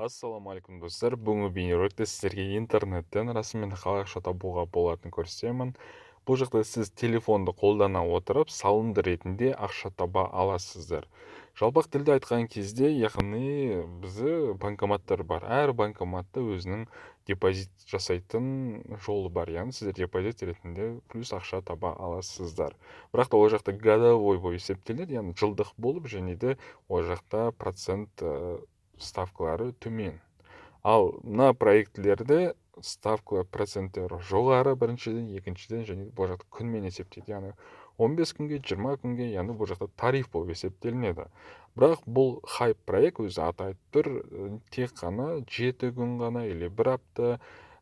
Ассалаумағалейкум, достар! Бүгінгі бейнероликте сіздерге интернеттен расымен қалай ақша табуға болатынын көрсетемін. Бұл жақта сіз телефонды қолдана отырып, салымды ретінде ақша таба аласыздар. Жалпақ тілде айтқан кезде, яғни бізде банкоматтар бар. Әр банкоматта өзінің депозит жасайтын жолы бар, яғни сіздер депозит ретінде плюс ақша таба аласыздар. Бірақ та ол жақта годовой болып есептелінеді, яғни жылдық болып, және де ол жақта процент ставкалары төмен. Ал мына проектілерде ставка проценттері жоғары, біріншіден, екіншіден, және бұл жақта күнмен есептейді, яғни 15 күнге, 20 күнге, яғни бұл жақта тариф болып есептелінеді. Бірақ бұл хайп проект, өзі аты айтып тұр, тек қана 7 күн ғана или бір апта,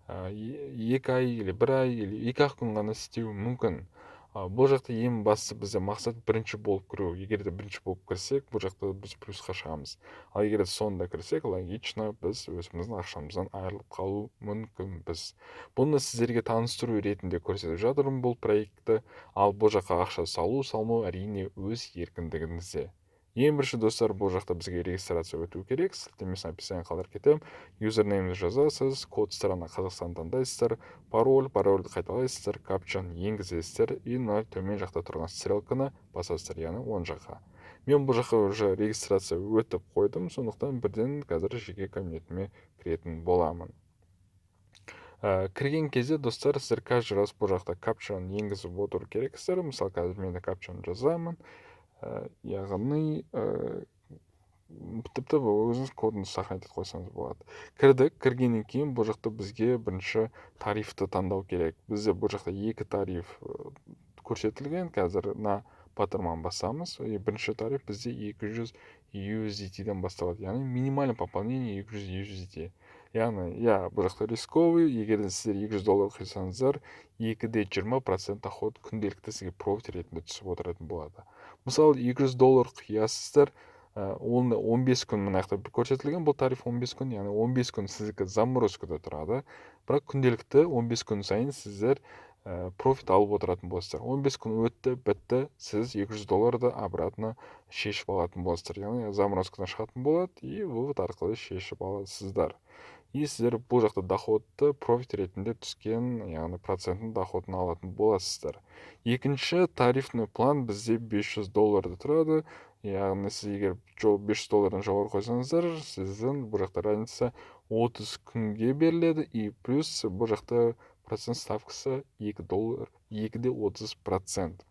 2 ай или бір ай или 2-ақ күн ғана істеуі мүмкін. Бұл жақта ең бастысы бізде мақсат бірінші болып кіру. Егер де бірінші болып кірсек, бұл жақта біз плюсқа шығамыз. Ал егер де соңында кірсек, логично, біз өзіміздің ақшамыздан айырылып қалу мүмкінбіз. Бұны сіздерге таныстыру ретінде көрсетіп жатырмын бұл проектті. Ал бұл жаққа ақша салу салмау әрине, өз еркіндігіңізде. Ең бірінші, достар, бұл жақта бізге регистрация өту керек. Сілтемесін описание қалдырып кетемін. Юзернеймді жазасыз, код страна Қазақстан таңдайсыздар, пароль, парольді қайталайсыздар, капчаны енгізесіздер и мына төмен жақта тұрған стрелканы басасыздар, яғни оң жаққа. Мен бұл жаққа уже регистрация өтіп қойдым, сондықтан бірден қазір жеке кабинетіме кіретін боламын. Кірген кезде, достар, сіздер каждый раз бұл жақта капчаны енгізіп отыру керексіздер. Мысалы, қазір мен де капчаны жазамын. Яғни тіпті өзіңіз кодын сохранить етіп қойсаңыз болады. Кірдік. Кіргеннен кейін бұл жақта бізге бірінші тарифті таңдау керек. Бізде бұл жақта екі тариф көрсетілген. Қазір мына батырманы басамыз, и бірінші тариф бізде 200 USDT-ден басталады, яғни минимальный пополнение 200 USDT. Яғни, иә, бұл жақта рисковый. Егер де сіздер 200 доллар құйсаңыздар, 2,20% доход күнделікті сізге профит ретінде түсіп отыратын болады. Мысалы, 200 доллар құясыздар, оны 15 күн, мына жақта көрсетілген бұл тариф 15 күн, яғни 15 күн сіздікі заморозкада тұрады, бірақ күнделікті 15 күн сайын сіздер профит алып отыратын боласыздар. 15 күн өтті, бітті, сіз 200 долларды обратно шешіп алатын боласыздар, яғни заморозкадан шығатын болады и вывод арқылы шешіп аласыздар. И сіздер бұл жақта доходты профит ретінде түскен, яғни процентін, доходын алатын боласыздар. Екінші тарифный план бізде 500 долларды тұрады, яғни сіз егер 500 доллардан жоғары қойсаңыздар, сіздің бұл жақта разница 30 күнге беріледі и плюс бұл жақта процент ставкасы 2 доллар, 2,30%.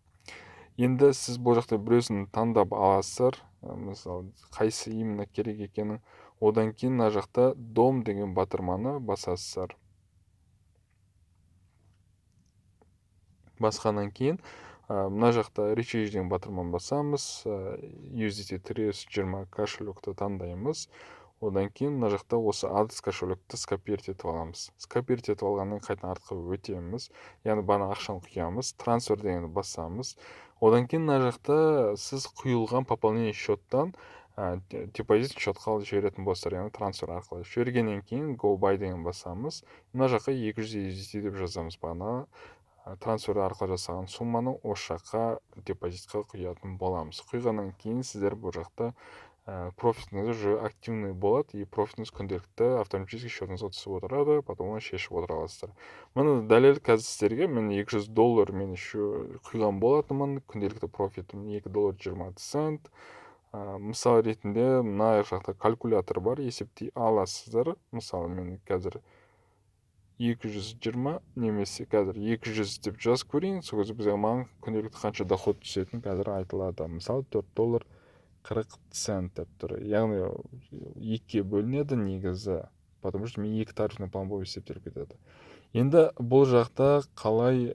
Енді сіз бұл жақта біреусін таңдап аласыздар, мысалы, қайсы именно керек екенін. Одан кейін мына жақта «Дом» деген батырманы басасыздар. Басқаннан кейін мына жақта «Recharge» деген батырманы басамыз, USDT TRC20 кошелекті таңдаймыз. Одан кейін мына жақта осы адрес кошелекті скопировать етіп аламыз. Скопировать етіп алғаннан кейін қайтадан артқа өтеміз, яғни бағана ақшаны құямыз, «Трансфер» дегенді басамыз. Одан кейін мына жақта сіз құйылған пополнение счеттан депозит счетқа жіберетін боласыздар, яғни трансфер арқылы жібергеннен кейін «Go buy» деген басамыз. Мына жаққа 200 USDT деп жазамыз. Бағана трансфер арқылы жасаған сумманы осы жаққа депозитқа құятын боламыз. Құйғаннан кейін сіздер бұл жақта профитіңіз уже активный болады и профитіңіз күнделікті автоматически счетыңызға түсіп отырады, потом оны шешіп отыра аласыздар. Міне, дәлел қазір сіздерге. Мен 200 доллар мен еще құйған болатынмын, күнделікті профитім 2 доллар 20 цент. Мысал ретінде мына жақта калькулятор бар, есептей аласыздар. Мысалы, мен қазір 220 немесе қазір 200 деп жазып көрейін. Сол кезде бізге, маған күнделікті қанша доход түсетіні қазір айтылады. Мысалы, 4 доллар 40 цент деп тұр, яғни екіге бөлінеді негізі, потому что мен екі тарифный план болып есептеліп кетеді. Енді бұл жақта қалай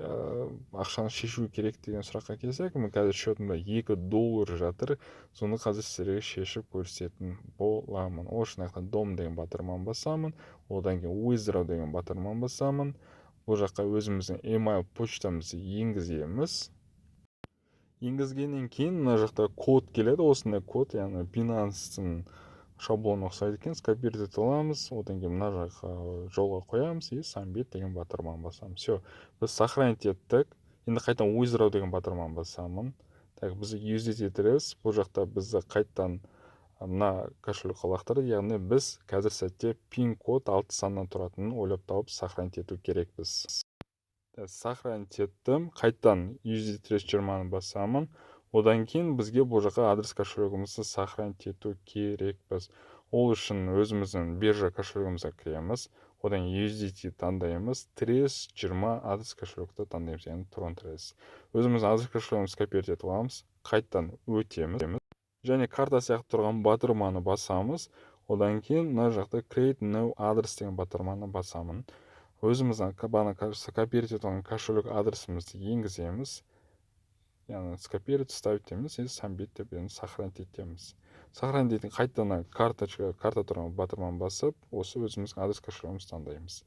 ақшаны шешу керек деген сұраққа келсек, мен қазір счетымда 2 доллар жатыр, соны қазір сіздерге шешіп көрсететін боламын. Ол үшін мына «Дом» деген батырманы басамын, одан кейін «Withdraw» деген батырманы басамын. Бұл жаққа өзіміздің email почтамызды енгіземіз. Енгізгеннен кейін мына жақта код келеді, осындай код, яғни Binance'тың шаблоны ұқсайды екен. Скопировать ете аламыз, одан кейін мына жаққа жолға қоямыз и «Submit» деген батырманы басамыз. Все, біз сохранить еттік. Енді қайтадан «Withdraw» деген батырманы басамын. Так, біз USDT TRC, бұл жақта бізді қайтадан Мына кошелекке лақтырды. Яғни біз қазір сәтте пин код алты саннан тұратынын ойлап тауып, сохранить ету керекпіз. Сохранить еттім. Қайтадан USDT 20-ны басамын. Одан кейін бізге бұл жаққа адрес кошелегімізді сохранить ету керекпіз. Ол үшін өзіміздің биржа кошелегімізге кіреміз, одан USDT таңдаймыз, TRC 20 адрес кошелекті таңдаймыз, яғни Tron TRC. Өзіміздің адрес кошелегімізді копировать етіп аламыз. Қайтадан өтеміз және карта сияқты тұрған батырманы басамыз. Одан кейін мына жақта «Create new address» деген батырманы басамын. Өзіміздің бағана копировать етіп алған кошелек адресімізді енгіземіз, яғни «Скопировать, вставить» дейміз и «Submit» деп енді сохранить етеміз. Сохранить дейтін қайтадан карточка, карта тұрған батырманы басып, осы өзіміздің адрес кошелегімізді таңдаймыз.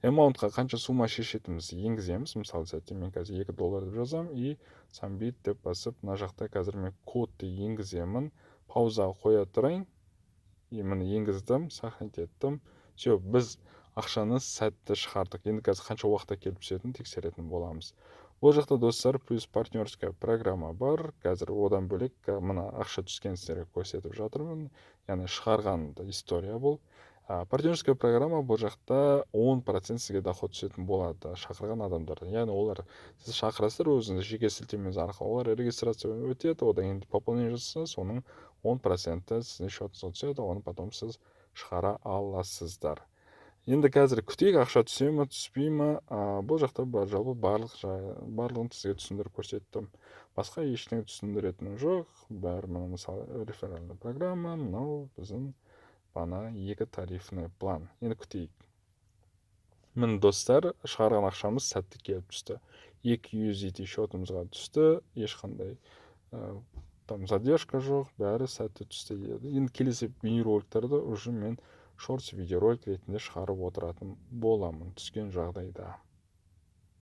Amount қа қанша сумма шешетінімізді енгіземіз. Мысалы, сәтте мен қазір 2 доллар деп жазамын и «Submit» деп басып, мына жақта қазір мен кодты енгіземін. Паузаға қоя тұрайын. И міне, енгіздім, сохранить еттім. Все, біз ақшаны сәтті шығардық. Енді қазір қанша уақытта келіп түсетінін тексеретін боламыз. Бұл жақта, достар, плюс партнерская программа бар. Қазір одан бөлек мына ақша түскен сіздерге көрсетіп жатырмын, яғни шығарған история бұл. Партнерская программа: бұл жақта 10% сізге доход түсетін болады шақырған адамдардан. Яғни олар, сіз шақырасыздар өзіңіз жеке сілтемеңіз арқылы, олар регистрация өтеді, одан кейін пополнение жасаса, соның 10%-і сіздің счетыңызға түседі. Оны потом сіз шығара аласыздар. Енді қазір күтейік, ақша түсе ме, түспей ме. Бұл жақта жалпы барлығын сізге түсіндіріп көрсеттім, басқа ештеңе түсіндіретінім жоқ. Бәрі мына, мысалы, реферальный программа, мынау біздің бағана екі тарифный план. Енді күтейік. Міне, достар, шығарған ақшамыз сәтті келіп түсті, 2 USDT счетымызға түсті. Ешқандай там задержка жоқ, бәрі сәтті түсті. Енді келесі бейнероликтерді уже мен шортс видеоролик ретінде шығарып отыратын боламын түскен жағдайда.